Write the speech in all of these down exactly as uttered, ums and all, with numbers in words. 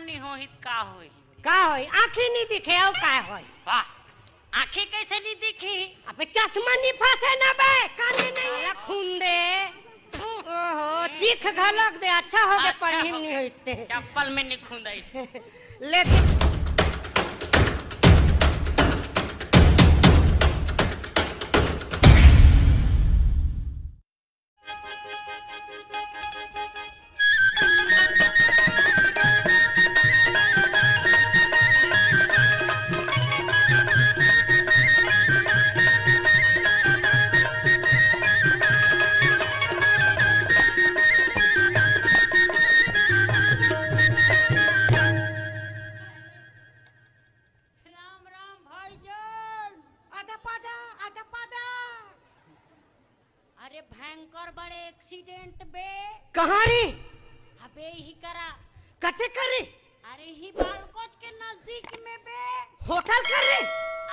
नहीं होही त का होही? का होही? आँखी नहीं दिखे, अउ का होही? वाह, आँखी कैसे नहीं दिखी? अबे चश्मा नहीं फंसे ना बे, काने नहीं है। साला खून दे। ओहो, चीख घलक दे, अच्छा हो गए, अच्छा पढ़ी हो नहीं गए। होते। चप्पल में नहीं खूंदाई। लेकिन राम राम भाईजान। आधा पादा, आधा पादा। अरे भयंकर बड़े एक्सीडेंट बे। कहाँ रे? अबे ही करा। कते कर रे? अरे ही बालकोच के नजदीक में बे। होटल कर रे?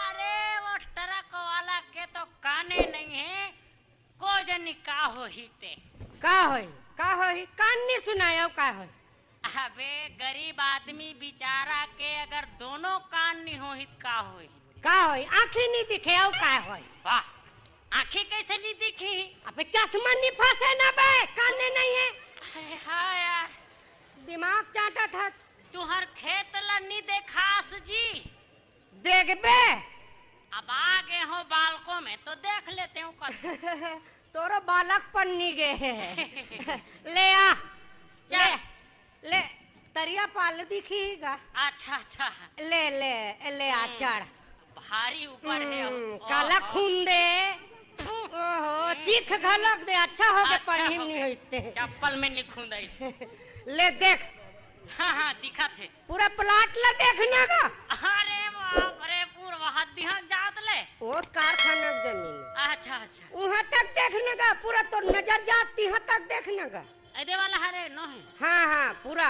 अरे वो ट्रक वाला के तो काने नहीं है, को जनी का होही ते। का होही? का होही? कान नहीं सुनायो का होही? अबे गरीब आदमी बेचारा के अगर दोनों कान नहीं होही त का होही? का होही? आँखी नहीं दिखे, अउ का होही? वाह, आँखी कैसे नहीं दिखी? अबे चश्मा नहीं फंसे ना बे, काने नहीं है। अरे हाँ यार। दिमाग चाटत ह। तुहर खेत ला नहीं देखास जी। देखबे। अब आ गए हो बालकों में तो देख लेते हो कत। तोरो बालक पन्नी गे हे। ले आ। चल। ले, ले, तरिया पाल दिखी गा। अच्छा, अच्छा। ले, ले, ले आ, हम्म। चढ़। भारी ऊपर है। हम्म, ओहो। काला खून दे। ओहो, चीख घलक दे, अच्छा हो गए, अच्छा पढ़ी हो नहीं गए। होते। चप्पल में नहीं खूंदाई। ले देख। हाँ, हाँ, दिखत हे। पूरा प्लाट ला देखना गा। अरे बाप रे, पूरा हद्दिया जात ले। ओ कारखाना के जमीन। अच्छा, अच्छा। वहाँ तक देखना गा, पूरा तोर नजर जात तिहाँ तक देखना गा। एदे वाला हरे, नो है। हाँ, हाँ, पूरा।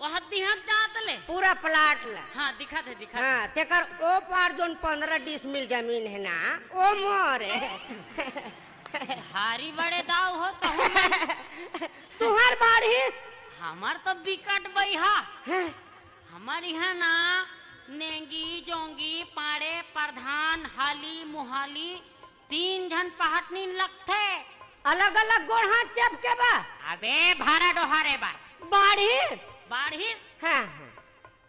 वो हद्दिया जात ले। पूरा प्लाट ला। हाँ, दिखत हे, दिखत हे। हाँ, तेकर ओ पार जोन पन्द्रह डिसमिल जमीन है ना, ओ मोर हे। भारी बड़े दाव हो तो। तुहर बाढ़िस। हमर तो बिकट बइहा। हैं? हमर इहाँ ना नेंगी, जोंगी, पाड़े, प्रधान, हाली, मुहाली, तीन झन पहाटनीन लगथे। अलग-अलग गोड़ हाथ चपके बा। अबे भारा डोहारे बा। बाढ़िस। बाढ़िस। हाँ, हाँ।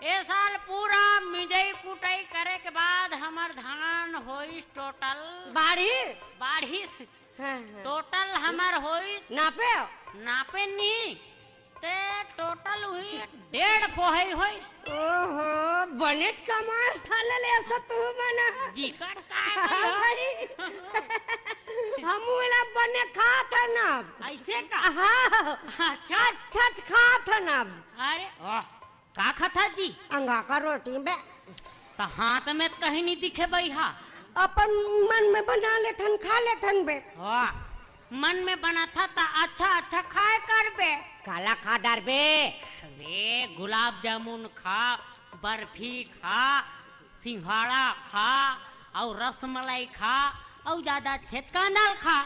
ए साल पूरा मिजई कुटई करे के बाद हमर धान होइस टोटल। बाढ़िस। बाढ़िस। हाँ, हाँ। टोटल हमर होइस। नापे? नापे नहीं। ते टोटल हुई डेढ़ फोहई होइस। ओहो, बनेच कमाए साले ले ऐसा तू बना। बिकट काय हाँ बना? भाई। हम वाला बने खात है ना। ऐसे का? हाँ। अच्छा। अच्छा खात है ना। अरे, वाह। का खाथा जी? अंगा का रोटी बे। त हाथ में त कहीं नहीं दिखे बइहा। अपन मन में बना लेथन, खा लेथन बे। वाह, मन में बनाथा त अच्छा अच्छा खाए करबे। काला खा डारबे? अरे, गुलाब जामुन खा, बर्फी खा, सिंघाड़ा खा, अउ रसमलाई खा, अउ ज्यादा छेतका नाल खा।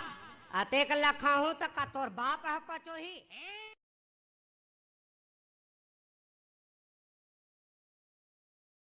अतेक ला खाहूं त का तोर बाप ह पचोही?